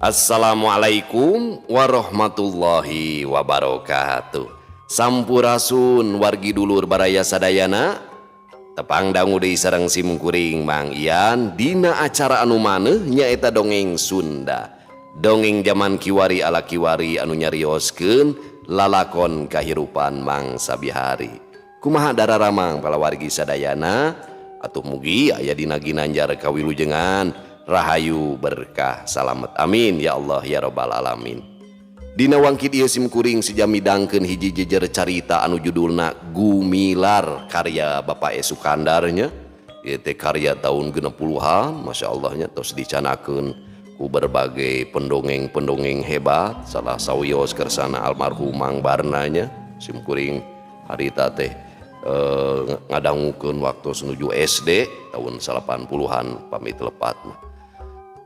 Assalamualaikum warahmatullahi wabarakatuh. Sampurasun wargi dulur baraya sadayana. Tepang dangu deui sareng simkuring Mang Ian dina acara anu maneuh nyaeta dongeng Sunda. Dongeng jaman kiwari ala kiwari anu nyarioskeun lalakon kahirupan mangsa bihari. Kumaha dararamang palawargi sadayana atuh mugi aya dina ginanjar kawilujengan rahayu berkah salamet amin ya Allah ya robbal alamin. Dina wangkid ieu simkuring sejamidangkeun hiji jejer carita anu judulna Gumilar karya Bapak E. Sukandar nya. Ieu teh karya tahun 60-an, Masya Allah nya, tos dicanakeun ku berbagai pendongeng-pendongeng hebat, salah sawios kersana almarhum Mang Barna nya. Simkuring harita teh ngadangukeun waktu menuju SD tahun 80-an pamit lepat mah.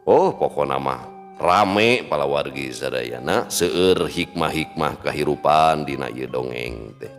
Oh pokona mah rame palawargi sadayana seueur hikmah-hikmah kahirupan dina ieu dongeng teh.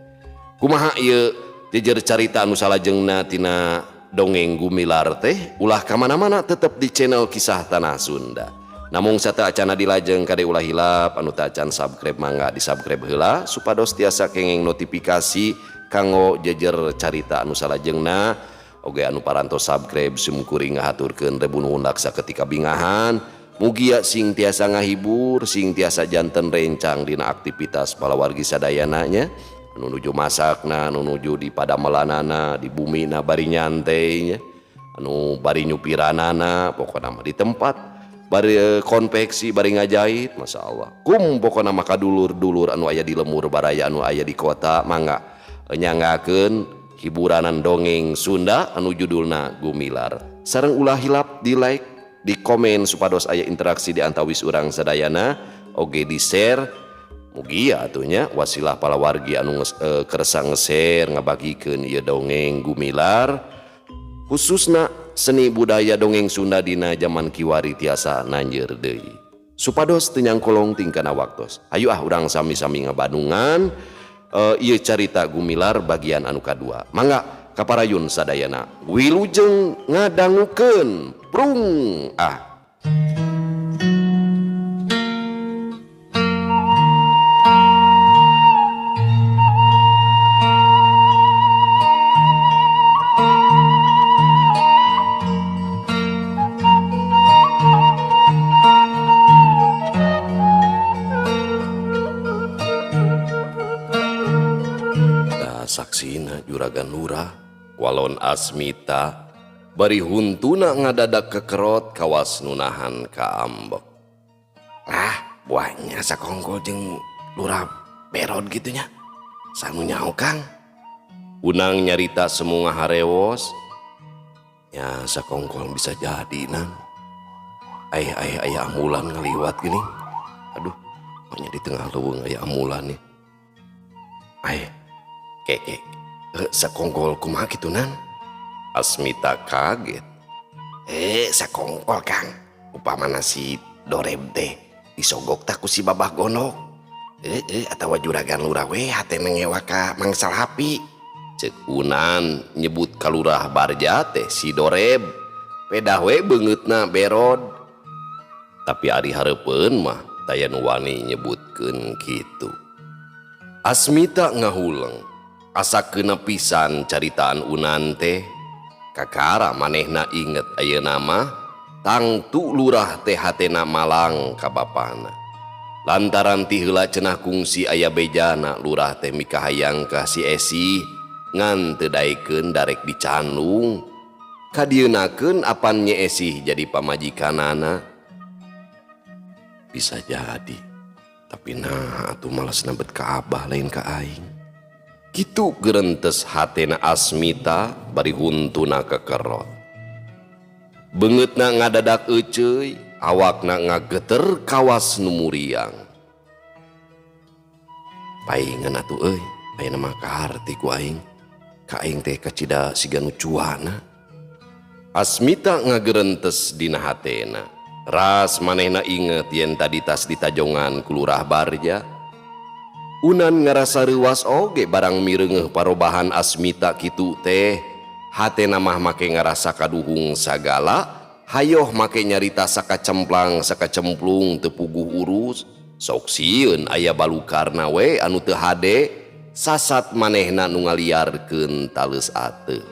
Kumaha ieu jejer carita anu salajengna tina dongeng Gumilar teh ulah ka mana-mana tetep di channel Kisah Tanah Sunda. Namung sateuacanna dilajeng kade ulah hilap anu teu acan subscribe mangga di subscribe heula supados tiasa kenging notifikasi kanggo jejer carita anu salajengna. Oge anu parantos subscribe simkuring ngahaturkeun rebu nuhun laksa ketika bingahan. Mugia sing tiasa ngahibur, sing tiasa janten rencang dina aktivitas palawargi sadayana nya. Anu nuju masakna, anu nuju di padamelanana, di bumina bari nyantai nya. Anu bari nyupiranana, pokona mah di tempat bari konveksi, bari ngajahit, Masya Allah. Kum pokona mah kadulur-dulur anu aya di lemur baraya anu aya di kota mangga nyanggakeun hiburanan dongeng Sunda anu judulna Gumilar. Sareng ulah hilap di like, di komen supados aya interaksi di antawis urang sadayana, oge di share. Mugia atuh nya wasilah palawargi anu kersa nge-share ngabagikeun ieu dongeng Gumilar khususna seni budaya dongeng Sunda dina jaman kiwari tiasa nanjeur deui. Supados teu nyangkolong tingkana waktos. Hayu ah urang sami-sami ngabandungan ieu carita Gumilar bagian anu kadua. Mangga kaparayun sadayana wilujeng ngadangukeun prung ah. Saksina juragan lurah walon Asmita bari huntuna ngadadak kekerot kawas nunahan kaambek. Lah buahnya sakongkol jeung lurah berod gitunya sanu nyao Kang. Unang nyarita semua harewos ya sakongkol bisa jadi nang. Ai ai aya ambulan ngaliwat gini. Aduh, pokoknya di tengah leuweung aya ambulan nih. Ai keke sakongkol kumaha kitu nang? Asmita kaget. Sakongkol Kang, upamana si Doreb teh disogok tak ku si Babah Gondok. Atawa juragan lurah we hatena ngewa ka Mang Salhapi. Cek Unan nyebut kalurah Barja teh si Doreb. Pedah we beungeutna berod. Tapi ari hareupeun mah taya nu wani nyebutkeun kitu. Asmita ngahuleng. Asa keuna pisan caritaan Unan teh. Kakara manehna inget ayeuna mah tangtu lurah teh hatena malang ka bapana. Lantaran ti heula cenah kungsi aya bejana lurah teh mikahayang ka si Esi ngan teu daekeun darek dicandung. Kadieunakeun apan Nyi Esih jadi pamajikanana. Bisa jadi, tapi nah atuh malas nabet ka abah lain ka aing. Kitu gerentes hatena Asmita bari huntuna kekerot. Beungeutna ngadadak euceuy, awakna ngageter kawas nu muriang. Paingan atuh euy, ayeuna mah kaharti ku aing. Ka aing teh kacida siga nu cuana. Asmita ngagerentes dina hatena. Ras manehna inget yen tadi tas ditajongan ku Lurah Barja. Unan ngarasa reuwas oge barang mireungeuh parobahan Asmita kitu teh. Hatena mah make ngarasa kaduhung sagala Hayoh make nyarita sakacemplang sakacemplung teu puguh urus. Sok sieun aya balukarna we anu teu hade sasat manehna nu ngaliarkeun taleus ateuh.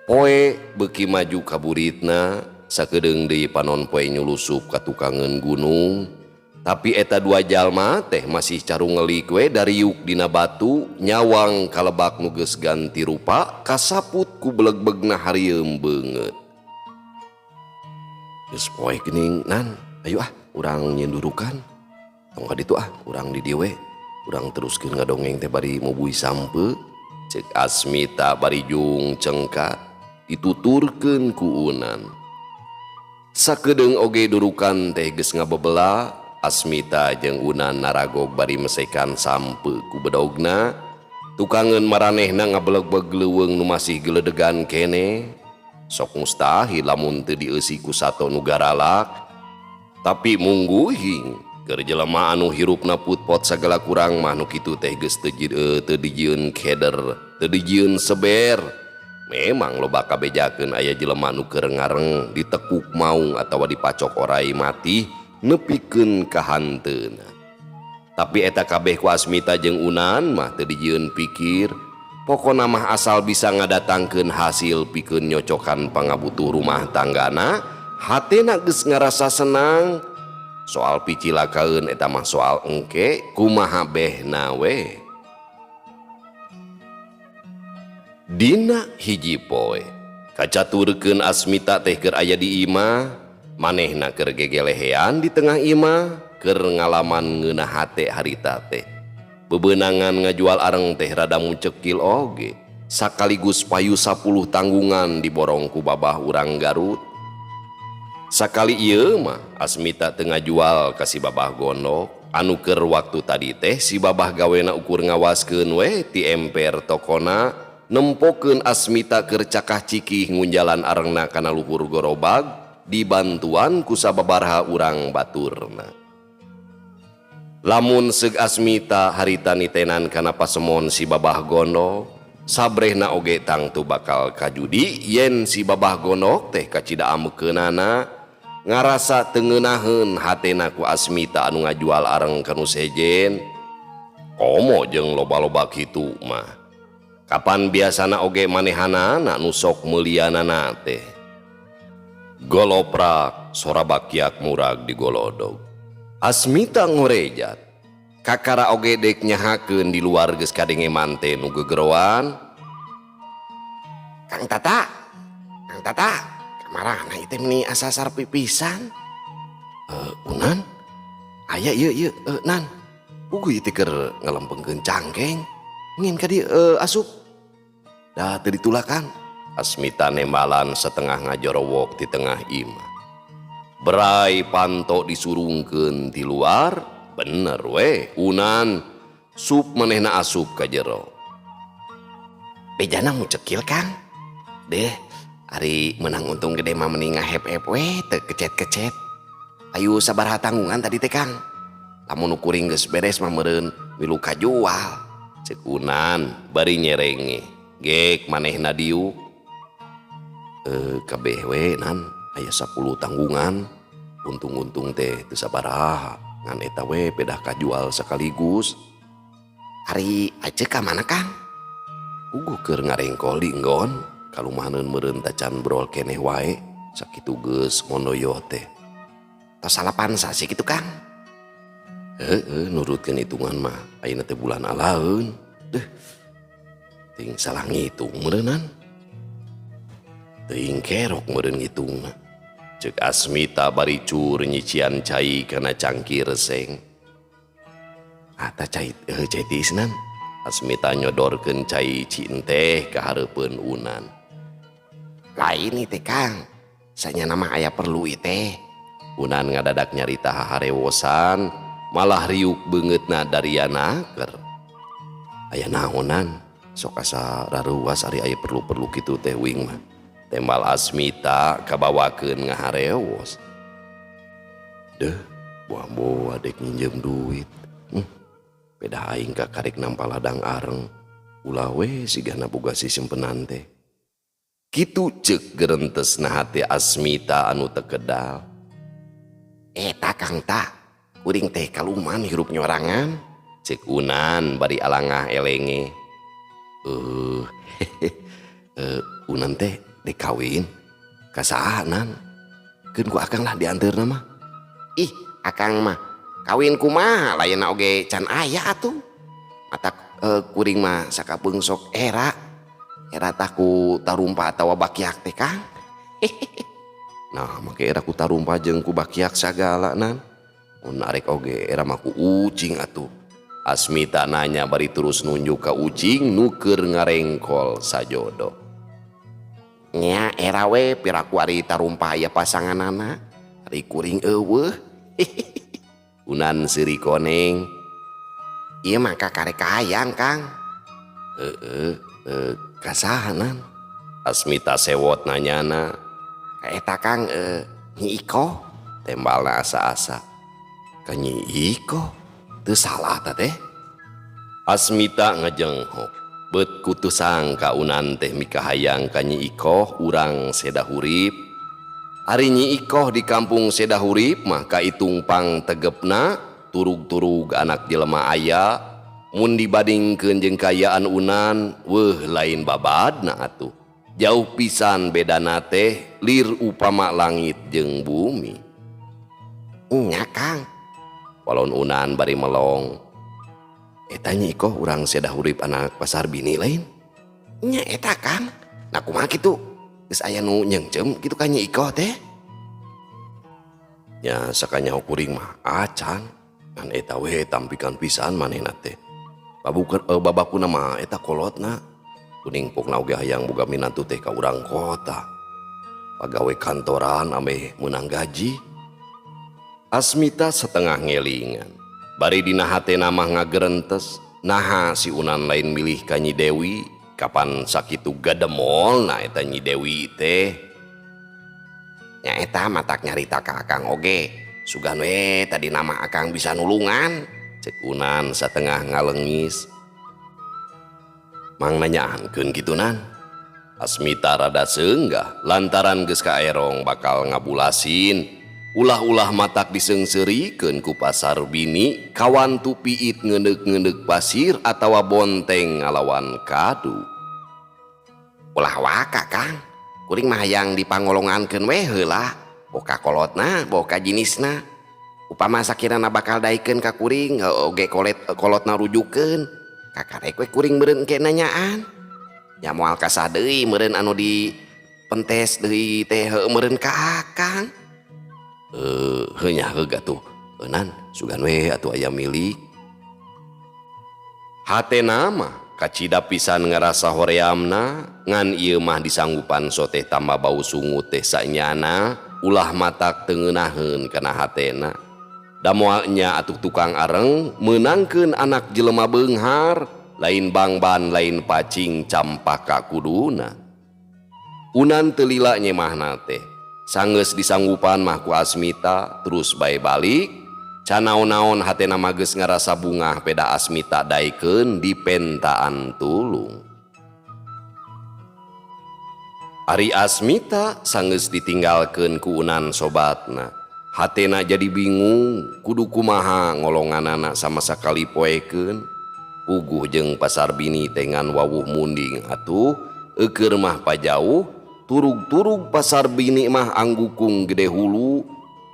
Poe beuki maju kaburitna sakedeung deui panon poe nyulusup ka tukangeun gunung. Tapi eta dua jalma teh masih carungelik we dariuk dina batu nyawang kalebak nu geus ganti rupa kasaput ku belegbegna harieum beungeut. Geus poe geuning nan, ayo ah urang nyindurukan. Tong ka ditu ah, urang di dieu we. Urang teruskeun ngadongeng teh bari mubui sampeu. Ceuk Asmita bari jung cengkat dituturkeun ku Unan. Sakedeung oge durukan teh geus ngabebela. Asmita jeung Unan naragog bari mesekan sampeu ku bedogna. Tukangeun maranehna ngabelegbeg leuweung nu masih geledegan kene. Sok mustahil lamun teu dieusi ku sato nu garalak. Tapi mungguhing keur jelema anu hirupna putpot sagala kurang mah nu kitu teh geus teu dijieun keder, teu dijieun seber. Memang loba kabejakeun aya jelema nu keur ngareng ditekuk maung atawa dipacok orai mati nepikeun ka hanteuna. Tapi eta kabeh ku Asmita jeung Unan mah teu dijieun pikir. Pokona mah asal bisa ngadatangkeun hasil pikeun nyocokan pangabutuh rumah tanggana, hatena geus ngarasa senang. Soal picilakaeun eta mah soal engke kumaha behna we. Dina hiji poe kacaturkeun Asmita teh keur aya di imah, manehna keur gegelehean di tengah imah, keur ngalaman ngeunah hate harita teh. Bebenangan ngajual areng teh rada mucekil oge, sakaligus payu 10 tanggungan diborong ku babah urang Garut. Sakali ieu mah Asmita teu ngajual ka si babah gondok, anu keur waktu tadi teh si babah gawena ukur ngawaskeun we ti emper tokona, nempokeun Asmita keur cakah cikih ngunjalan arengna kana luhur gorobag dibantuan ku sababaraha urang baturna. Lamun seug Asmita harita nitenan kana pasemon si babah gondok, sabrehna oge tangtu bakal kajudi yen si babah gondok teh kacida amekeunana, ngarasa teu ngeunaheun hatena ku Asmita anu ngajual areng ka nu sejen. Komo jeung loba-loba kitu mah. Kapan biasana oge manehanana nu sok meulianana teh. Goloprak sora bakiak murag di golodog. Asmita ngorejat. Kakara oge dek nyahakeun di luar geus kadenge mante nu gegeroan. Kang Tata, Kang Tata, kamarana ieu teh meni asa sarpi pisan. Unan, aya ieu ieu nan. Puguh ieu teh keur ngalempengkeun cangkeng. Ngin ka dieu asup. Da teu ditulakan. Asmita nembalan setengah ngajorowok di tengah imah. Berai panto disurungkeun di luar, bener we Unan sup manehna asup ka jero. Bejana mucekil Kang. Deh, ari menang untung gede mah mending ngahep-hep we teu kecet-kecet. Ayu sabaraha tanggungan tadi teh Kang. Lamun nu kuring geus beres mah meureun milu kajual. Ceuk Unan bari nyerenge. Gek manehna diuk. Kabeh we nan aya 10 tanggungan. Untung-untung teh teu sabaraha ngan eta we pedah kajual sekaligus. Ari Aceh ka mana Kang? Uguh keur ngarengkol di enggon kalumahaneun meureun tacan brol keneh wae sakitu geus mondoyo teh. Tos salapan sasi kitu Kang? Heeh, nurutkeun hitungan mah ayeuna teh bulan alaeun. Deuh. Ting salah ngitung meureunnan. Teuing kerok meureun ngitungna. Ceuk Asmita bari cur nyician cai kana cangkir seng. Ata cai, cai tiisnan. Asmita nyodorkeun cai cinteh ka hareupeun Unan. Lain ieu teh Kang, sanyana mah aya perlu ieu teh. Unan ngadadak nyarita haharewosan, malah riuk beungeutna dariana keur. Aya naonan, sok asa raruas ari aya perlu-perlu kitu teh wing mah. Tembal Asmita kabawakeun ngaharewos. Deuh, buah-buah dek nginjem duit. Pedah aing ka karek nampa ladang areng. Ulah we sigana boga sisimpenan teh. Kitu ceuk gerentesna hate Asmita anu teu kedal. Eta Kang ta, kuring teh kaluman hirup nyorangan. Ceuk Unan bari alangah elenge. Unan teh dek kawin ka saha Nan? Keun ku akang lah dianteurna mah. Ih, akang mah kawin kumaha lainna oge can aya atuh. Matak kuring mah sakapeung sok era. Era tah ku tarumpa atawa bakiak teh Kang. Nah, make era ku tarumpa jeung ku bakiak sagala Nan. Mun arek oge era mah ku ucing atuh. Asmita nanya bari terus nunjuk ka ucing nu keur ngarengkol sajodo. Nya era we piraku ari tarumpa aya pasanganana, ari kuring eueuh. Unan seuri koneng. Ieu mah kakarek kahayang Kang. Heeh, ka saha Nan? Asmita sewot nanyana. Ka eta Kang, Nyi Iko. Tembalna asa-asa. Ka Nyi Iko? Teu salah ta teh? Asmita ngajenghok. Bet ku teu sangka Unan teh mikahayang ka Nyi Ikoh urang Seda Hurip. Ari Nyi Ikoh di kampung Seda Hurip mah kaitung pang tegepna turug-turug anak jelema aya. Mun dibandingkeun jeung kaayaan Unan, weuh lain babadna atuh. Jauh pisan bedana teh lir upama langit jeung bumi. Nya Kang. Walon Unan bari melong. Eta Nyi Ikoh urang Seda Hurip anak pasar bini lain? Nya eta Kang. Nah kumaha kitu? Geus aya nu nyeungceum kitu ka Nyi Ikoh teh? Nya sakanyaho kuring mah acan. Ngan eta we tampikan pisan manehna teh. Babakuna mah eta kolotna. Kuning pokna oge hayang boga minantu teh ka urang kota. Pagawe kantoran ameh meunang gaji. Asmita setengah ngelingan. Bari dina hatena mah ngagerentes, naha si Unan lain milih ka Nyi Dewi, kapan sakitu gademolna eta Nyi Dewi teh. Nya eta matak nyarita ka Akang oge. Sugan we tadi nama Akang bisa nulungan. Cek Unan satengah ngalengis. Mang nanyaankeun kitu Nan. Asmita rada seunggah lantaran geus kaerong bakal ngabulasin. Ulah-ulah matak diseungseurikeun ku pasar bini kawan tu piit ngeundek-ngeundek pasir atawa bonteng ngalawan kadu. Ulah waka Kang, kuring mah hayang dipangolongankeun we heula, boh ka kolotna, boh ka jinisna. Upama sakirana bakal daekeun ka kuring, oge kolotna rujukeun. Kakarek we kuring meureun engke nanyaan. Nya moal kasah deui meureun anu di pentes deui teh heueuh meureun ka Akang. Heuh nya heug atuh. Nan, sugan we atuh aya milik. Hatena mah kacida pisan ngarasa horeamna, ngan ieu mah disanggupan soteh tambah bau sungut teh sanyana, ulah matak teu ngeunaheun kana hatena. Da moal nya atuh tukang areng meunangkeun anak jelema beunghar, lain bangban lain pacing campaka kuduna. Unan teu lila nyemahna teh. Sanggeus disanggupan mah ku Asmita terus bae balik. Canaon-naon hatena mah geus ngarasa bungah peda Asmita daekeun dipentaan tulung. Ari Asmita sanggeus ditinggalkeun ku Unan sobatna. Hatena jadi bingung kudu kumaha ngolonganana sama sakali poekeun. Puguh jeung pasar bini teh ngan wawuh munding atuh eukeur mah pajauh. Turug-turug pasar bini mah anggukung gede hulu.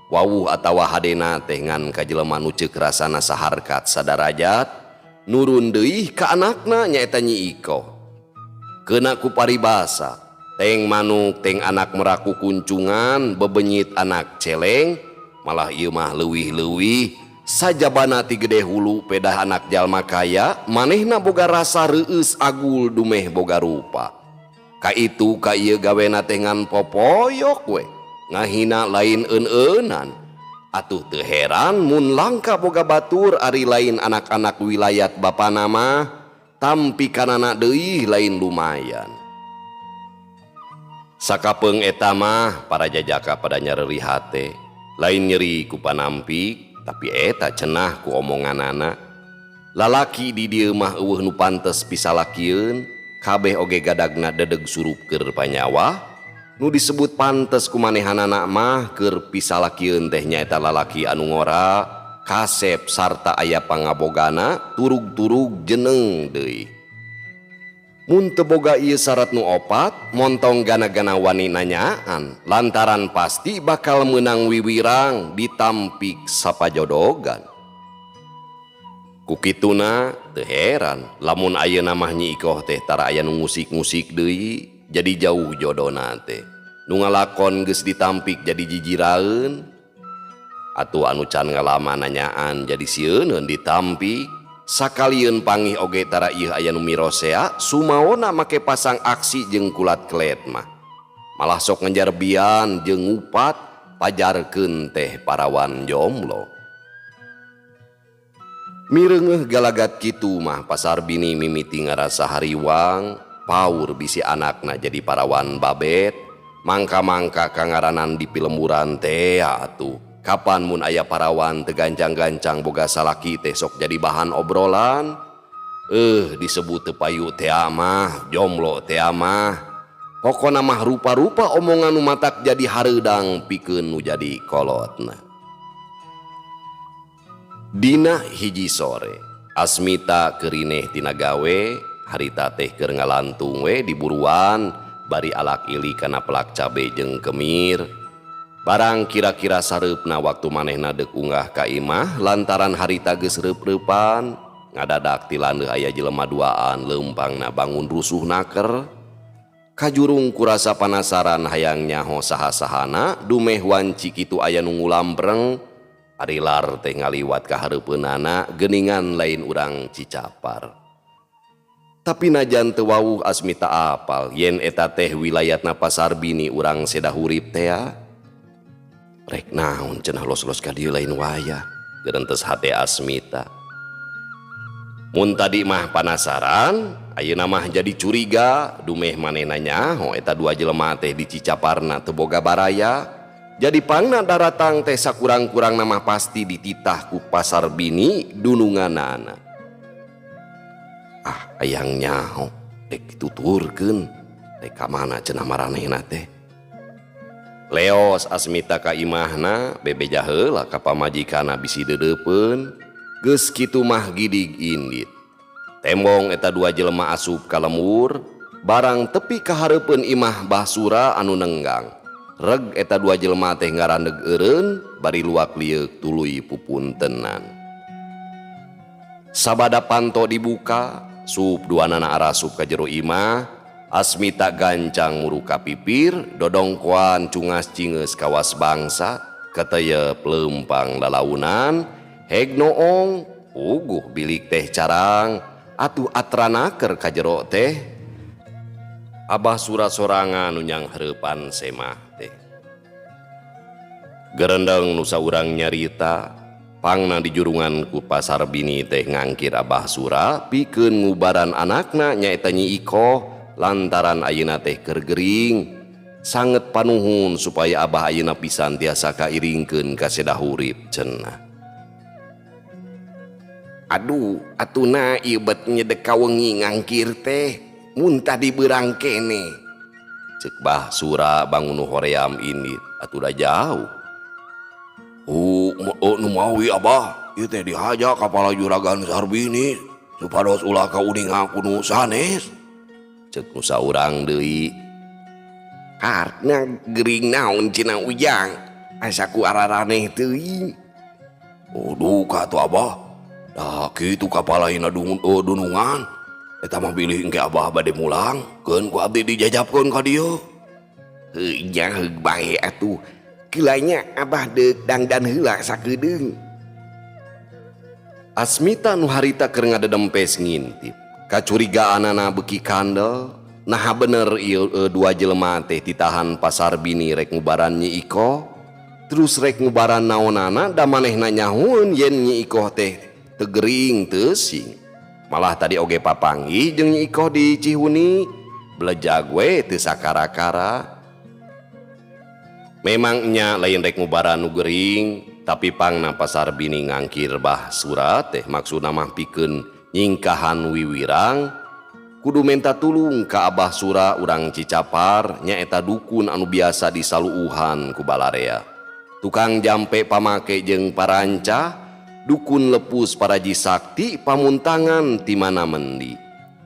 Wawuh atawa hadena teh ngan ka jelema nu ceuk rasana saharkat sadarajat. Nurun deui ka anakna nyaeta Nyi Ikoh. Keuna ku paribasa teng manuk teng anak meraku kuncungan bebenyit anak celeng. Malah ieu mah leuwih-leuwih sajabana ti gede hulu pedah anak jalma kaya manehna boga rasa reueus agul dumeh boga rupa. Ka itu ka ieu gawena teh ngan popoyok we ngahina lain eun-eunan. Atuh teu heran mun langka boga batur ari lain anak-anak wilayat bapana mah tampikanana deui lain lumayan. Sakapeung eta mah para jajaka pada nyareri hate, lain nyeri ku panampik tapi eta cenah ku omonganana. Lalaki di dieu mah eueuh nu pantes pisalakieun. Kabeh oge gadagna dedeg surup keur panyawa. Nu disebut pantes ku manehanana mah keur pisalakieun teh nyaeta lalaki anu ngora, kasep sarta aya pangabogana, turug-turug jeneng deui. Mun teu boga ieu syarat nu opat, montong gana-gana wani nanyaan, lantaran pasti bakal meunang wiwirang ditampik sapajodogan. Ku kituna teu heran lamun ayeuna mah Nyi Ikoh teh tara aya nu ngusik-ngusik deui, jadi jauh jodona teh. Nu ngalakon geus ditampik jadi jijiraeun. Atuh anu can ngalama nanyaan jadi sieuneun ditampik. Sakalieun pangih oge tara ieu aya nu mirosea, sumaona make pasang aksi jeung kulat kelet mah. Malah sok ngejarbian jeung ngupat pajarkeun teh parawan jomblo. Mireungeuh galagat kitu mah pasar bini mimiti ngarasa hariwang, paur bisi anakna jadi parawan babet, mangka-mangka kangaranan di pilemburan teh atuh. Kapan mun aya parawan teu gancang-gancang boga salaki teh sok jadi bahan obrolan. Disebut teu payu teh mah, jomblo teh mah. Pokona mah rupa-rupa omongan nu matak jadi hareudang pikeun nu jadi kolotna. Dina hiji sore, Asmita kerineh tina gawe, harita teh keur ngalantung we di buruan, bari alak ili kana pelak cabe jeung kemir. Barang kira-kira sareupna waktu manehna deuk unggah ka imah lantaran harita geus reup-reupan, ngadadak ti landeuh aya jelema duaan leumpangna bangun rusuh naker. Kajurung kurasa panasaran hayang nyaho saha-sahana, dumeh wanci kitu aya nu ngulampreng. Ari lar teh ngaliwat ka hareupeunana geuningan lain urang Cicapar. Tapi najan teu wawuh Asmita apal yen eta teh wilayatna pasar bini urang seda hurip tea. Rek naon cenah los-los ka dieu lain wayah, gerentes hate Asmita. Mun tadi mah panasaran, ayeuna mah jadi curiga, dumeh manehna nyaho eta dua jelema teh di Cicaparna teu boga baraya. Jadi pangna daratang teh sakurang-kurang nama pasti dititah ku pasar bini dununganana. Ah, hayang nyaho dek dituturkeun, dek ka mana cenah maranehna teh. Leos Asmita ka imahna, bebeja heula ka pamajikana bisi deudeupeun. Geus kitu mah gidig indit. Tembong eta dua jelema asup ka lembur, barang tepi ka hareupeun imah Bah Sura anu nenggang. Reg eta dua jelema teh ngarandeg eureun bari luak lieuk tuluy pupuntenan. Sabada panto dibuka, sup duanana arasup ka jero imah. Asmita gancang muruka pipir, dodongkoan cungas cingeus kawas bangsa, keteyep leumpang lalaunan, heg noong, puguh bilik teh carang, atuh atranaker ka jero teh. Abah Sura sorangan nu nyanghareupan semah teh. Gerendeng nu saurang nyarita, pangna di jurungan ku pasar bini teh ngangkir Abah Sura pikeun ngubaran anakna nyaeta Nyi Ikoh lantaran ayeuna teh keur gering. Sanget panuhun supaya Abah ayeuna pisan tiasa kairingkeun ka seda hurip cenah. Aduh, atuna ieu bet nyedek ka wengi ngangkir teh, mun tadi beurang kene. Ceuk Bah Sura bangun hoream indit, atuh da jauh. Nu mawi Abah, ieu teh dihaja ka pala juragan Sarbini supados ulah kauninga ku nu sanes. Ceuk nu saurang deui. Kartna gering naon cenah Ujang, asa ku araraneh teuing. Oh, duka atuh Abah. Dah kitu kapalaina dunungan. Eta mah bilih engke Abah bade mulang, keun ku abdi dijajapkeun ka dieu. Heuh, jang heug bae atuh. Kilanya Abah deuk dangdan heula sakedeung. Asmita nu harita keur ngadedempes ngintip. Kacurigaanana beuki kandel. Naha bener ieu dua jelema teh ditahan pasar bini rek ngubaran Nyi Ikoh. Terus rek ngubaran naonana da manehna nyahueun yen Nyi Ikoh teh teu gering teu sing. Malah tadi oge papanggih jeung Nyi Ikoh di Cihuni, belejag we teu sakara-kara. Memang nya lain rek ngubaran nu gering, tapi pangna pasar bini ngangkir Bah Sura teh maksudna mah pikeun nyingkahan wiwirang. Kudu menta tulung ka Abah Sura urang Cicapar nyaeta dukun anu biasa disaluuhan ku balarea. Tukang jampe pamake jeung paranca, dukun lepus paraji sakti pamuntangan ti mana mendi.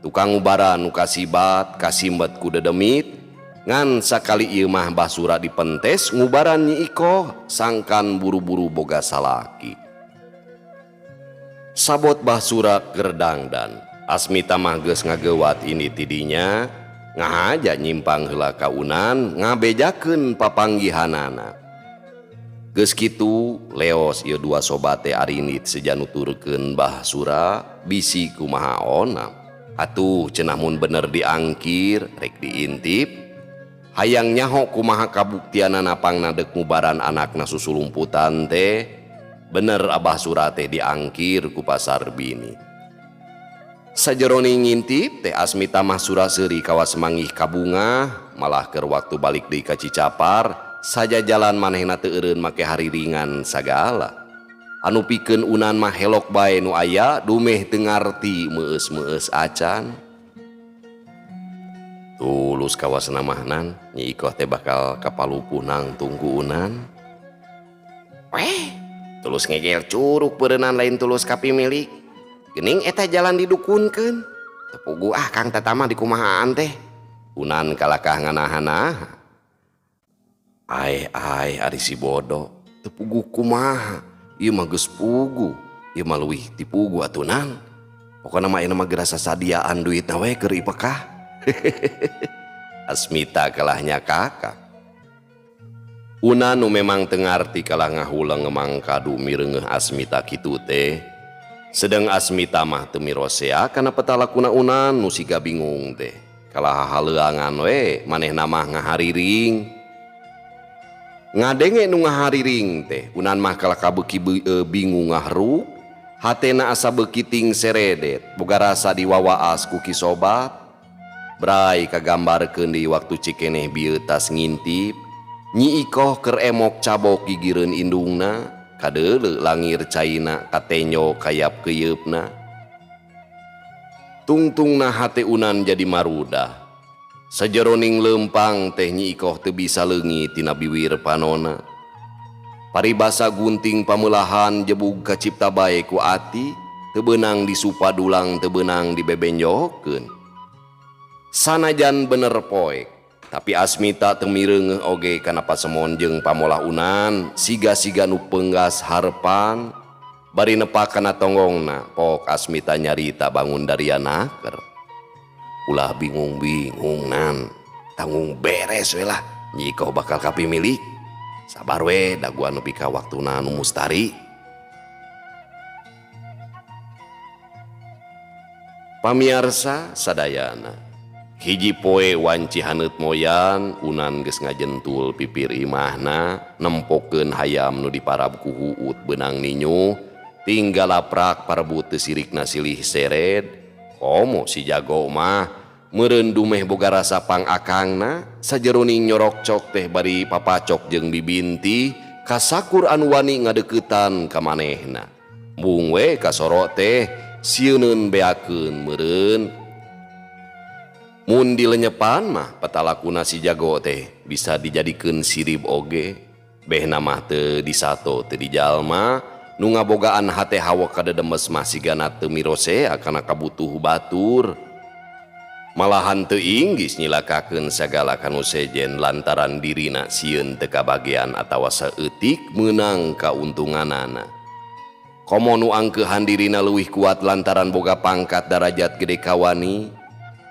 Tukang ngubaran nu kasibat kasimbet ku dedemit, ngan sakali ieu mah Bah Sura dipentes ngubaran Nyi Ikoh sangkan buru-buru boga salaki. Sabot Bah Sura keur dangdan, Asmita mah geus ngageuwat ini tidinya, ngahaja nyimpang heula ka Unan ngabejakeun papanggihanana. Geus kitu leos ieu dua sobat teh arinit seja nuturkeun Bah Sura bisi kumaha onam. Atuh cenah mun bener diangkir rek diintip, hayang nyaho kumaha kabuktianana pangna deuk ngubaran anakna susulumputan teh. Bener Abah Sura teh diangkir ku pasar bini. Sajeroning ngintip teh Asmita mah sura seuri kawas manggih kabungah, malah keur waktu balik deui ka Cicapar saja jalan manehna teu eureun make hariringan sagala. Anu pikeun Unan mah helok bae nu aya dumeh teu ngarti meueus-meueus acan. Tulus kawasna mah nan, Nyi Ikoh teh bakal kapalupuh nangtung ku Unan. Weh, tulus ngegel curug beureunan lain tulus kapimilik. Geuning eta jalan didukunkeun. Teu puguh ah Kang Tata mah dikumahaan teh. Unan kalakah nganahan-nahan. Ai ai ari si bodoh, teu puguh kumaha. Ieu mah geus puguh, ieu mah leuwih ti puguh atuh nan. Pokona mah ayeuna mah geura sasadiaan duitna we keur ipekah. Asmita kalahnya kakak. Unan nu memang teu ngarti kalah ngahuleng ngemang kadu mireungeuh Asmita kitu teh. Sedeng Asmita mah teu mirosea kana petalakuna Unan nu siga bingung teh. Kalah hahaleuangan we manehna mah ngahariring. Ngadenge nu ngahariring teh, Unan mah kalah kabeuki bingung ngahruk, hatena asa beuki ting seredet, boga rasa diwawaas ku ki sobat. Bray kagambarkeun di waktu cikeneh bieu tas ngintip, Nyi Ikoh keur emok cabok gigireun indungna, kadeuleu langir caina katenyo kayap keyeupna. Tungtungna hate Unan jadi marudah. Sajeroning leumpang teh Nyi Ikoh teu bisa leungit tina biwir panona. Paribasa gunting pameulahan jebug kacipta bae ku ati, teu beunang disupa dulang teu beunang dibebenjokeun. Sanajan bener poek, tapi Asmita teu mireungeuh oge kana pasemon jeung pamolah Unan, siga-siga nu peunggas harepan, bari nepak kana tonggongna, pok Asmita nyarita bangun dari naker. Ulah bingung-bingung nan, tanggung beres we lah, Nyi Ikoh bakal kapimilik. Sabar we, daguan nepi ka waktuna nu mustari. Pamiarsa sadayana, hiji poe wanci haneut moyan, Unan geus ngajentul pipir imahna, nempokeun hayam nu diparab ku huut beunang ninyu, tinggal laprak parebut teu sirikna silih sered. Komo si jago mah meureun dumeh boga rasa pangakangna, sajeroning nyorokcok teh bari papacok jeung bibinti, kasakur anu wani ngadeuketan ka manehna. Mung we kasoro teh sieuneun beakeun meureun. Mun dilenyepan mah petalakuna si jago teh bisa dijadikeun sirib oge. Behna mah teu disato teu dijalma, nu ngabogaan hate hawa kadedemes mah sigana teu mirosea kana kabutuh batur. Malahan teu inggis nyilakakeun sagala kanu sejen lantaran dirina sieun teu kabagean atawa saeutik meunang kauntunganana. Komo nu angkeuhan dirina leuwih kuat lantaran boga pangkat darajat gede kawani,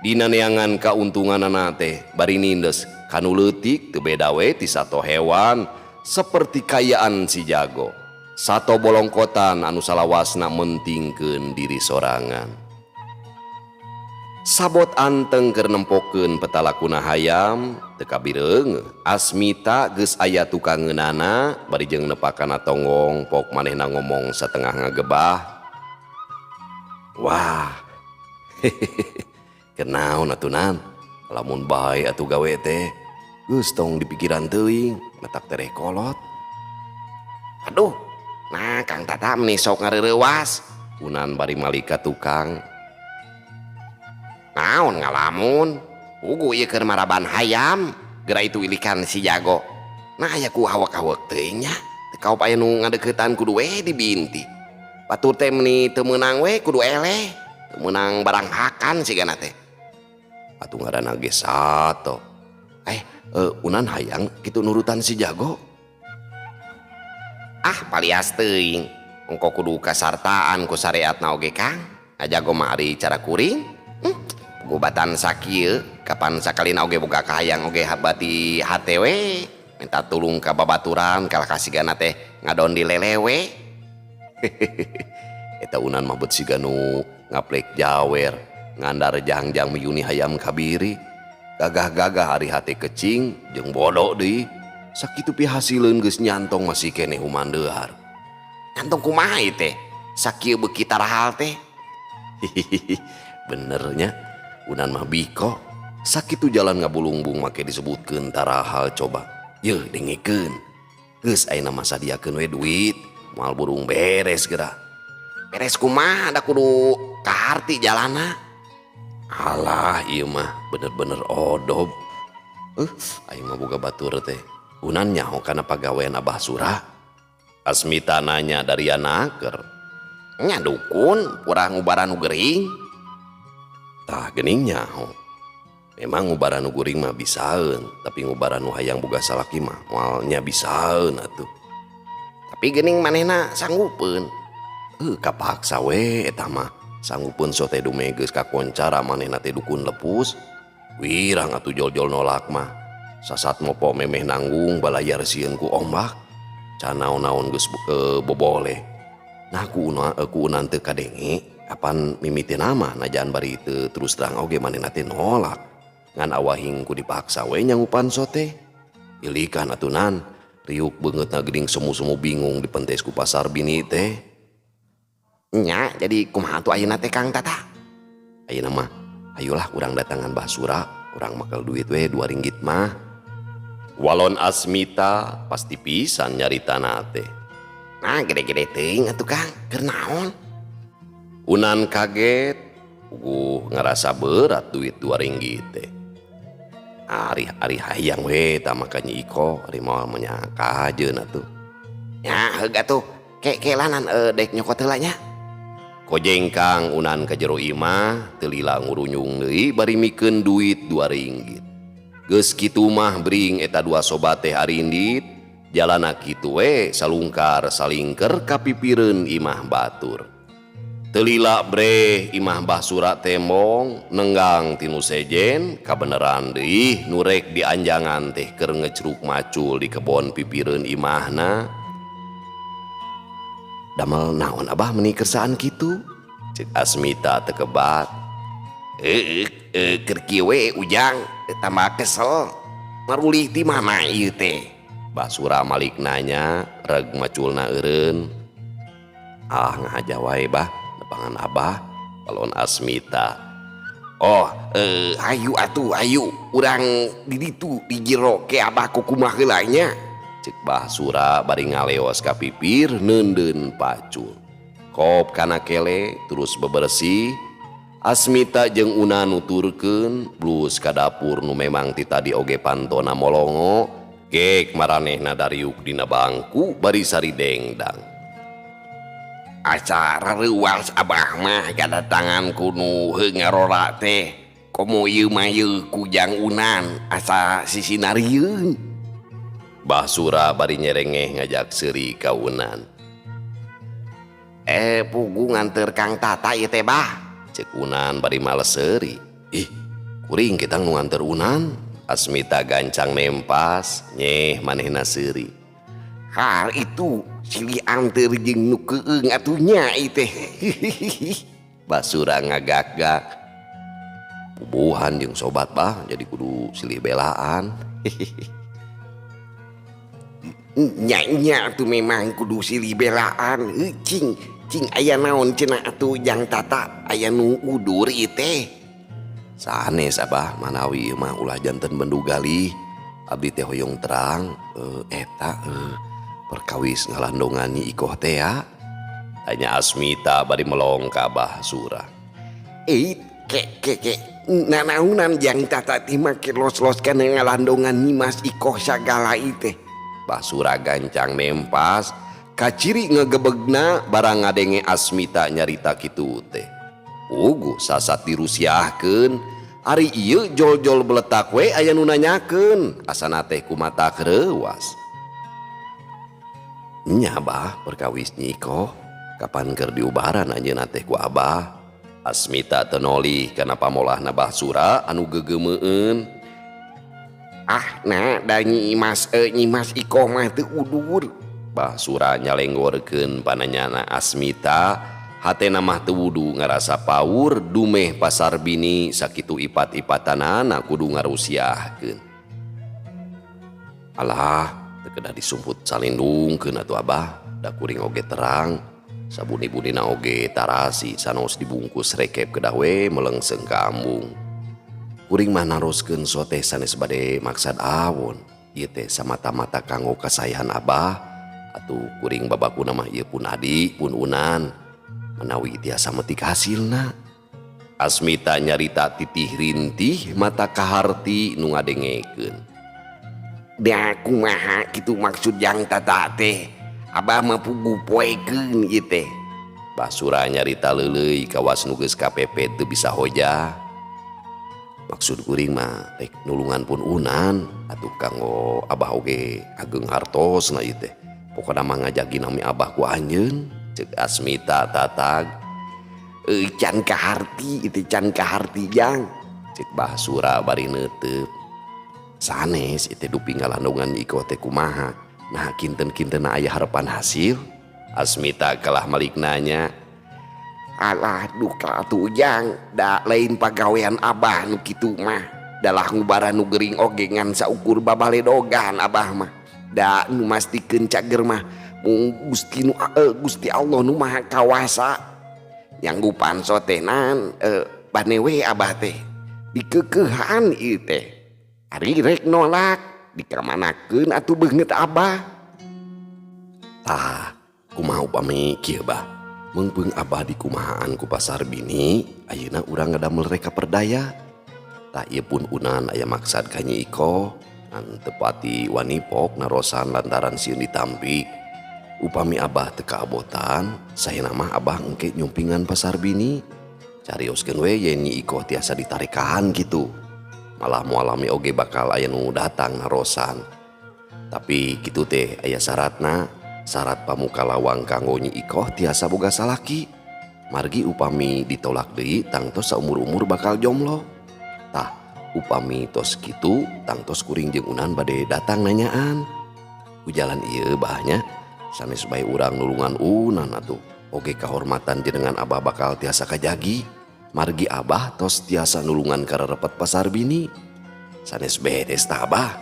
dina neangan kauntunganana teh bari nindes kanu leutik teu beda we ti sato hewan seperti kayaan si jago. Sato bolongkotan anu salawasna mentingkeun diri sorangan. Sabot anteng keur nempokeun petalakuna hayam teu kabireung Asmita geus aya tukangeunana bari jeung nepakana tonggong pok manehna ngomong satengah ngagebah. Wah, kenaon atuh nan, lamun bae atuh gawe teh geus tong dipikiran teuing matak tereh kolot. Aduh, nah Kang Tata meni sok ngareureuwas. Unan bari malik ka tukang. Naon Naon ngalamun? Puguh ieu keur maraban hayam, geura itu ilikan si jago. Nah aya ku hawak-hawak teuing nya. Teu kaop aya nu ngadeuketan kudu we dibinti. Batur teh meuni teu meunang we kudu eleh. Teu meunang barang hakan sigana teh. Atuh ngaranna ge sato. Unan hayang kitu nurutan si jago. Ah palias teuing. Engko kudu kasartaan ku syariatna oge Kang. Ngajago mah ari cara kuring. Gobatan sakieu kapan sakalina oge boga kahayang oge bati hate we. Minta tulung ka babaturan kalah kasigana teh ngadon di lelewe. Eta unan mah bet siga nu ngaplek jawer, ngandar jangjang miyuni hayam kabiri. Gagah-gagah ari hate kecing jeung bodoh deui. Sakitu pihasileun geus nyantong masih keneh humandeuar. Nyantong kumaha ieu teh? Sakieu beuki tarahal teh. Benernya unan mah biko. Sakitu jalan ngabulungbung make disebutkeun tarahal coba. Yeuh dengekeun. Geus ayeuna mah sadiakeun we duit, moal burung beres geura. Beres kumaha da kudu kaharti jalana. Alah ieu mah bener-bener odob. Aing mah boga batur teh. Unan nyaho kana pagawean Abah Sura. Asmita nanya dari anaker. Nya dukun purah ngubaran nu gering. Tah geuning nyaho. Memang ngubaran nu guring mah bisaeun, tapi ngubaran nu hayang boga salaki mah moal nya bisaeun atuh. Tapi geuning manehna sanggupeun. Kapaksa we eta mah. Sanggupeun sote dume geus kakoncara manehna teh dukun lepus. Wirang atuh jol-jol nolak mah. Sasat mopo memeh nanggung balayar sieun ku ombak. Can naon-naon geus boboleh. Nah ku unan teu kadenge apan mimiti nama najan bari teu terus terang oge manehna teh nolak. Ngan awahing ku dipaksa we nyanggupan sote. Ilikan atuh nan riuk beungeutna geuning semu-semu bingung dipentes ku pasar bini teh. Nya jadi kumaha atuh ayeuna teh Kang Tata? Ayeuna mah ayolah urang datangan Bah Sura, urang makel duit we 2 ringgit mah. Walon Asmita pasti pisan nyaritana teh. Nah gede-gede teuing atuh Kang, keur naon? Unan kaget, puguh ngarasa berat duit 2 ringgit teh. Ari-ari hayang we tah maka Nyi Iko, ari moal mah kajeun atuh. Nya heug atuh, ke-kelanan dek nyokot heula nya. Kojengkang unan ka jero imah teu lila ngurunyung deui bari mikeun duit 2 ringgit. Geus kitu mah bring eta dua sobat teh arindit, jalana kitu we salungkar salingker kapipireun imah batur. Teu lila breh imah Bah Sura tembong nenggang tinu sejen kabeneran deui nu rek dianjangan teh keur ngecruk macul di kebon pipireun imahna. Damel naon abah meuni kersaan kitu? Cek Asmita teu kebat. Keur kieu we ujang tambah kesel. Marulih ti mana ieu teh? Bah Sura malik nanya reg maculna eureun. Ah ngahaja wae bah nepangan abah balon Asmita. Oh, ayu atuh ayu urang di ditu di jero ke abah kukumaha heula nya. Cek Bah Sura bari ngaleos ka pipir neundeun pacul. Kop kana kele terus bebersih. Asmita jeung Una nuturkeun blus ka dapur nu memang ti tadi oge pantona molongo. Gek maranehna dariuk dina bangku bari sari dengdang. Asa rareuwas abah mah kadatangan ku nu heuh ngarora teh. Komo ieu mah ieu ku Jang Unan asa sisinarieun. Bah Sura bari nyerengeh ngajak seuri ka Unan. Puguh nganteur Kang Tata ieu teh bah. Cek Unan bari males seuri. Ih, kuring kita nu nganteur Unan. Asmita gancang nempas, nyeh manehna seuri. Hal itu silih anteur jeung nu keueung atuh nya ieu teh. Bah Sura ngagak-gak. Pubuhan jeung sobat bah jadi kudu silih belaan. Nya-nya atuh memang kudu silih belaan. Cing, cing aya naon cenah atuh Jang Tata aya nu udur ieu teh. Sanes abah manawi ieu mah ulah janten bendu galih. Abdi teh hoyong terang eta perkawis ngalandongan Nyi Ikoh teh ya. Tanya Asmita bari melong ka Abah Sura. Ke ke ke nanaunan jang Tata teh make los-los kana ngalandongan Nyimas Ikoh sagala ieu teh. Basura gancang nempas kaciri ngegebegna barang ngadenge Asmita nyarita kitu teh. Puguh sasat dirusiahkeun ari ieu jol-jol beletak we aya nu nanyakeun asana teh kumata reuwas. Nya Bah, perkawis Nyi Ikoh kapan keur diubaran anjeunna teh ku Abah. Asmita teu nolih kana pamolahna Basura anu gegeumeueun. Ah, nah da Nyimas Nyimas Ikoh mah teu udur. Basura nyalenggorkeun pananyana Asmita, hatena mah teu wudu ngarasa paur dumeh pasar bini sakitu ipat-ipatanana kudu ngarusiahkeun. Alah, teu kedah disumput salindungkeun atuh Abah, da kuring oge terang. Sabuni-bunina oge tarasi sanaos dibungkus rekep kedah we melengseng ka ambung. Kuring mah naroskeun soteh sanes bade maksad awon. Ieu teh samata-mata kanggo kasaehan Abah. Atuh kuring babakuna mah ieu pun adi pun unan. Menawi tiasa metik hasilna. Asmita nyarita titih rintih mata kaharti nu ngadengekeun. Da kumaha kitu maksud jang Tata teh? Abah mah puguh poekeun ieu teh. Basura nyarita leuleuy kawas nu geus kapepet teu bisa hojah. Maksud kuring mah rek nulungan pun unan atuh kanggo Abah oge ageng hartosna ieu teh. Pokona mah ngajagi nami Abah ku anjeun, ceuk Asmita tatag. Can kaharti itu can kaharti jang. Ceuk Basura bari neuteup. Sanes itu dupi ngalandongan Nyi Ikoh teh kumaha. Nah kinten-kinten aya harapan hasil. Asmita kalah malik nanya. Alah duka atuh jang, da lain pagawean Abah nu kitu mah. Dalah ngubaran nu gering oge ngan saukur babaledogan Abah mah. Da nu mastikeun cager mah mung Gusti nu Gusti Allah nu Maha Kawasa. Nyanggupan sotenan bane we Abah teh dikekeuhan ieu teh. Ari rek nolak dikamanakeun atuh beungeut Abah. Tah, kumaha upami kieu Bah? Meungpeung Abah dikumahaan ku pasar bini, ayeuna urang ngadamel reka perdaya. Tah ieu pun unan aya maksad ka Nyi Ikoh, ngan teu pati wanipok narosan lantaran sieun ditampik. Upami Abah teu kaabotan, saena mah Abah engke nyumpingan pasar bini. Carioskeun we yen Nyi Ikoh tiasa ditarekahan kitu. Malah moal lami oge bakal aya nu datang narosan. Tapi kitu teh aya syaratna. Syarat pamuka lawang kanggo Nyi Ikoh tiasa boga salaki. Margi upami ditolak deui tangtos saumur-umur bakal jomblo. Tah, upami tos kitu tangtos kuring jeung unan bade datang nanyaan. Ku jalan ieu bahnya sanes bae urang nulungan unan atuh. Oge kahormatan jenengan Abah bakal tiasa kajagi. Margi Abah tos tiasa nulungan karerepet pasar bini. Sanes beres tah Abah.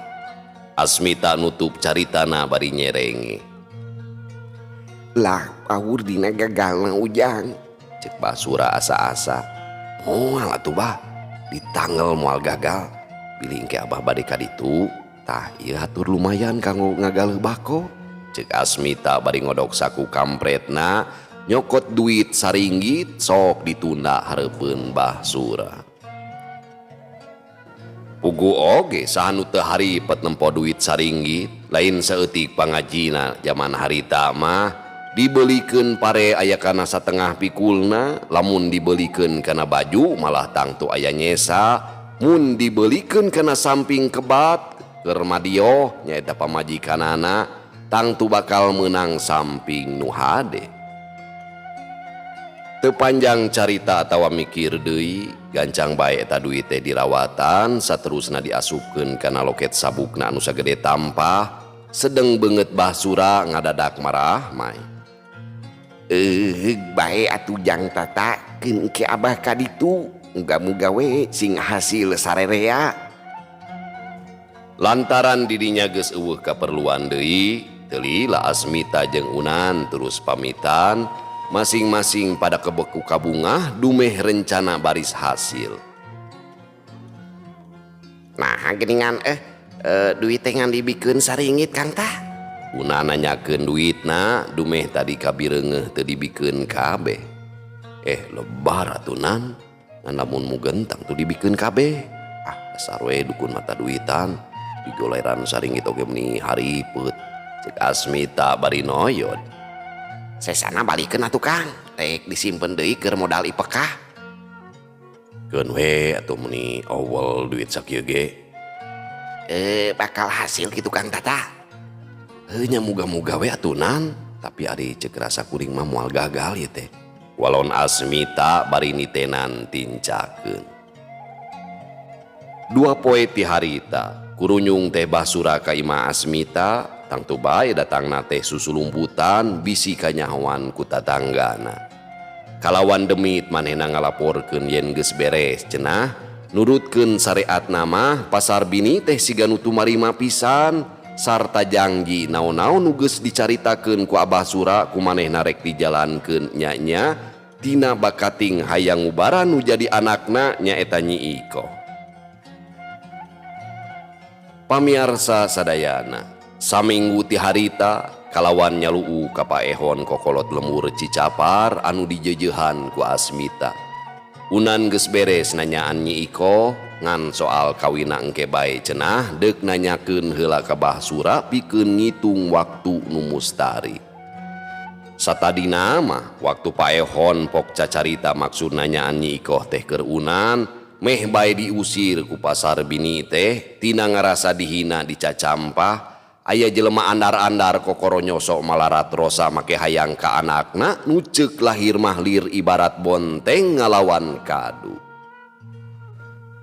Asmita nutup caritana bari nyerenge. Lah paur dina gagalna ujang. Cek Basura asa-asa. Moal atuh Bah, ditangel moal gagal. Bilih engke Abah bade ka ditu, tah ieu hatur lumayan kanggo ngagaleuh bako. Cek Asmita bari ngodok saku kampretna, nyokot duit saringgit sok ditunda hareupeun Basura. Pugu oge saha nu teu haripet nempo duit saringgit, lain saeutik pangajina jaman harita mah dibelikeun pare aya kana satengah pikulna, lamun dibelikeun kana baju malah tangtu aya nyesa, mun dibelikeun kana samping kebat keur madioh nyaeta pamajikanana tangtu bakal meunang samping nu hade. Teu panjang carita atawa mikir deui, gancang bae eta duit teh dirawatan saterusna diasupkeun kana loket sabukna anu sagede tampah, sedeng beungeut Basura ngadadak marah mai. Bae atuh jang Tata keun engke Abah ka ditu, muga-muga we sing hasil sarerea. Lantaran didinya geus eueuh kaperluan deui, teu lila Asmita jeung Unan terus pamitan, masing-masing pada kebeku kabungah dumeh rencana baris hasil. Nah geuningan duit teh ngan dibikeun saringgit Kang tah. Unan nanyakeun duitna dumeh tadi kabireungeuh teu dibikeun kabeh. Lebar atuh Nan. Ngan lamun mugen tangtu dibikeun kabeh. Ah, dasar we dukun mata duitan. Digoleran saringgit oge meni haripet. Cek Asmita bari noyod. Sesana balikeun atuh Kang, rek disimpen deui keur modal ipekah. Keun we atuh meni awal duit sakieu ge. Bakal hasil kitu Kang Tata. Heuh nya muga-muga we atuh nan, tapi ari ceuk rasa kuring mah moal gagal ieu teh. Walon Asmita bari nitenan tincakeun. Dua poe ti harita, kurunyung teh basura ka imah Asmita, tangtu bae datangna teh susulumputan bisi kanyahoan ku tatanggana. Kalawan demit manehna ngalaporkeun yen geus beres cenah, nurutkeun syariatna mah pasar bini teh siga nu tumarima pisan sarta jangji naon-naon nu geus dicaritakeun ku Abah Sura ku manehna rek dijalankeun nya-nya tina bakating hayang ngubaran nu jadi anakna nyaeta Nyi Iko. Pamiarsa sadayana, saminggu ti harita kalawan nyaluu ka paehon kokolot lemur Cicapar anu dijejeuhan ku Asmita. Unan geus beres nanyaan Nyi Iko ngan soal kawina engke bae cenah deuk nanyakeun heula ka Bah Sura pikeun ngitung waktu nu mustari. Satadina mah waktu paehon pok cacarita maksud nanyaan Nyi Iko teh keur Unan, meh bae diusir ku pasar bini teh tina ngarasa dihina dicacampah. Aya jelema andar-andar kokoro nyosok malarat rosa make hayang ka anakna nu ceuk lahir mah lir ibarat bonteng ngalawan kadu.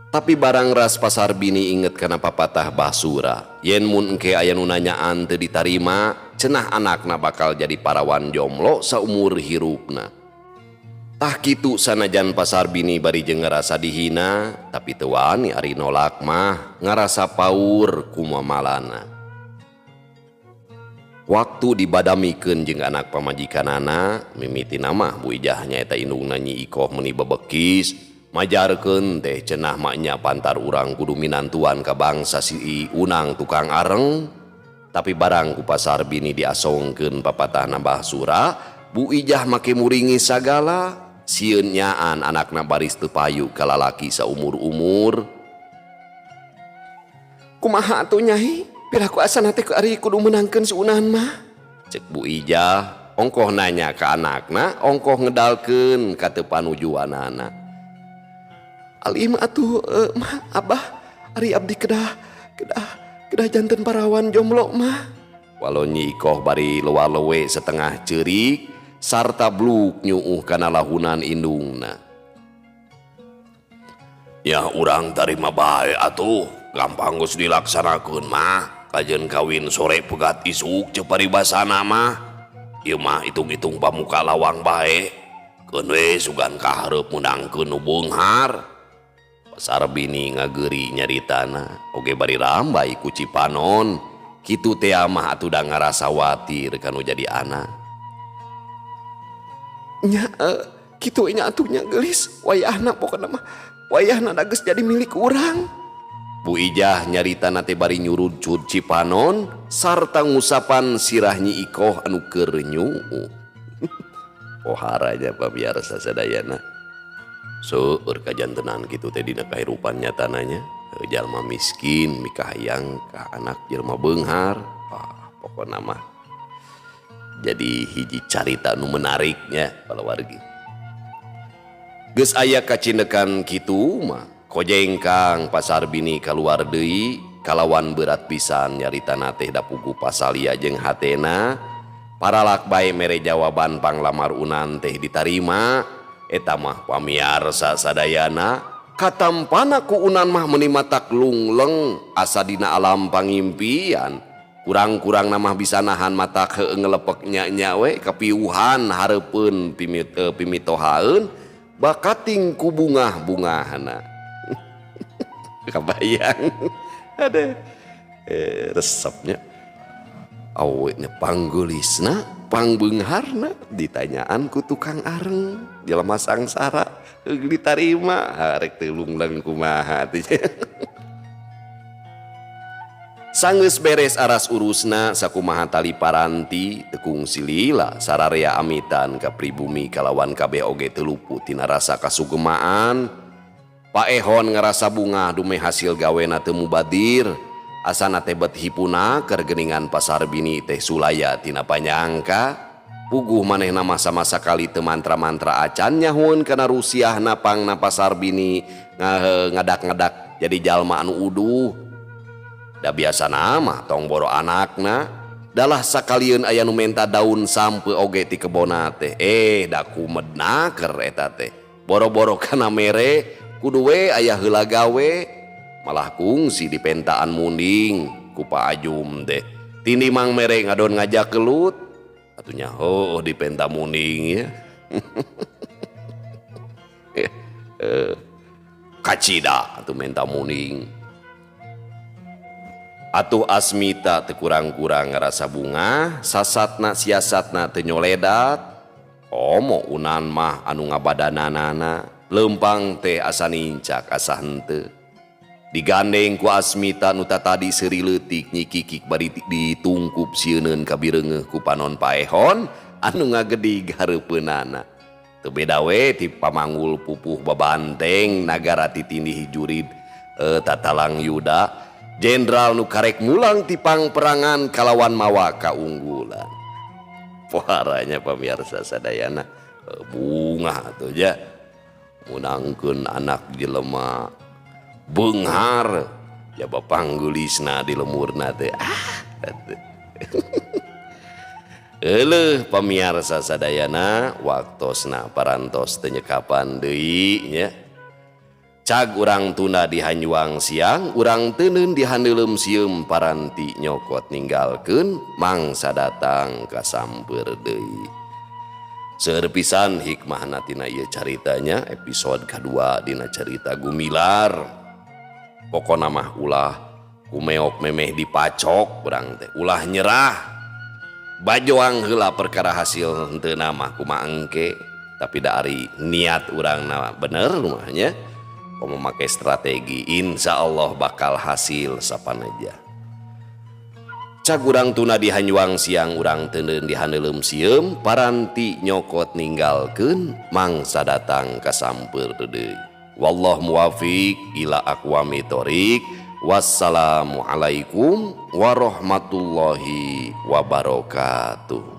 Tapi barang ras pasar bini inget kana papatah Basura, yen mun engke aya nu nanyaan teu ditarima, cenah anakna bakal jadi parawan jomblo saumur hirupna. Tah kitu sanajan pasar bini bari jeung ngarasa dihina, tapi teu wani ari nolak mah ngarasa paur kumamalana. Waktu dibadamikeun jeung anak pamajikanana, mimitina mah Bu Ijah nyaeta indungna Nyi Ikoh meuni bebekis, majarkeun teh cenah maknya pantar urang kudu minantuan ka bangsa si Unang tukang areng. Tapi barang ku pasar bini diasongkeun papatahna Bah Sura, Bu Ijah make muringi sagala, sieun nyaan anakna baris teu payu ka lalaki saumur-umur. Kumaha atuh Nyai? Piraku asana teh ari kudu meunangkeun si Unan mah. Cek Bu Ijah, ongkoh nanya ka anakna, ongkoh ngedalkeun ka teu panujuanana. Alim atuh mah Abah, ari abdi kedah janten parawan jomblo mah. Walau Nyi Ikoh bari lewa-lewe setengah ceurik sarta bluk nyuuh kana lahunan indungna. Ya urang tarima bae atuh, gampang geus dilaksanakeun mah. Kajen kawin sore pegat isuk ceuk paribasana mah. Ieu mah hitung-hitung pamuka lawang bae. Keun we sugan kahareup meunangkeun nu beunghar. Pasar bini ngageuri nyaritana, oge bari rambai ku Cipanon. Kitu teh mah atuh da ngarasa watir kanu jadi anak. Nya kitu nya atuh nya geulis, wayahna pokona mah wayahna da geus jadi milik urang. Bu Ijah nyaritana teh bari nyurud-cud Cipanon sarta ngusapan sirah Nyi Ikoh anu keur nyuuh. Poharanya pabiarsa sadayana. Seueur kajantenan kitu teh dina kahirupan nyatananya. Jalma miskin mikahayang ka anak jelma beunghar. Ah, pokona mah jadi hiji carita nu menariknya palawargi. Geus aya kacindekan kitu mah kojengkang pasar bini kaluar deui kalawan berat pisan nyaritana teh dapugu pasalia jeung hatena. Paralak bae mere jawaban panglamar Unan teh ditarima. Eta mah pamiarsa sadayana katampana ku Unan mah meuni matak lungleng asa dina alam pangimpian. Kurang-kurang mah bisa nahan mata heueuh ngelepek nya-nya we kapiuhan hareupeun pimitohaeun bakating ku bungah-bungahna. Kabayang ada resepnya awetnya panggulisna pangbeungharna ditanyaan ku tukang areng jelema sangsara ditarima rek teu lungleng kumaha teh. Sanggeus beres aras urusna sakumaha tali paranti tekung silila sararea amitan ka pribumi kalawan kabeh oge teu luput tina rasa kasugemaan. Paehon ngarasa bungah dumeh hasil gawena teu mubadir. Asana teh bet hipuna keur geuningan pasar bini teh sulaya tina panyangka. Puguh manehna mah sama sakali teu mantra-mantra acan nyahueun kana rusiahna pangna pasar bini ngadak-ngadak jadi jalma anu uduh. Da biasana mah tong boro anakna dalah sakalieun aya nu menta daun sampe oge ti kebona teh. Da kumedna keur eta teh. Boro-boro kana mere kudu we aya heula gawe malah kungsi dipentaan munding ku Pak Ajum teh. Tini mang mere ngadon ngajak kelut atunya heuh dipenta munding ya. Kacida atuh menta munding. Atuh Asmita teu kurang-kurang ngarasa bungah, sasatna siasatna teu nyoledat. Komo Unan mah anu ngabadananana, leumpang teh asa nincak asa henteu. Digandeng ku Asmita nu tatadi seuri leutik nyikikik bari ditungkup sieuneun kabireungeuh ku panon paehon anu ngagedig hareupeunana. Teu beda we ti pamanggul pupuh babanteng nagara titindih jurid tatalang yuda. Jenderal nu karek mulang ti pangperangan kalawan mawa kaunggulan. Poharanya pamirsa sadayana bungah atuh ja munangkeun anak jelema beunghar jaba panggulisna di lemurna teh. Euleuh pamirsa sadayana waktosna parantos teu nyekapan deui nya. Cag urang tunda di hanjuang siang, urang teuneun di handeuleum sieum paranti nyokot ninggalkeun mangsa datang kasamper deui. Seueur pisan hikmahna tina ieu caritanya episode kadua dina carita Gumilar. Pokona mah ulah kumeok memeh dipacok urang teh, ulah nyerah. Bajoang heula perkara hasil henteu mah kumaha engke, tapi da ari niat urangna bener mah nya. Komo make strategi insya Allah bakal hasil sapanaja. Cag urang tuna di hanjuang siang urang teuneun di handeuleum sieum paranti nyokot ninggalkeun mangsa datang kasamper deui. Wallahu muwafiq ila aqwami thoriq. Wassalamualaikum warahmatullahi wabarakatuh.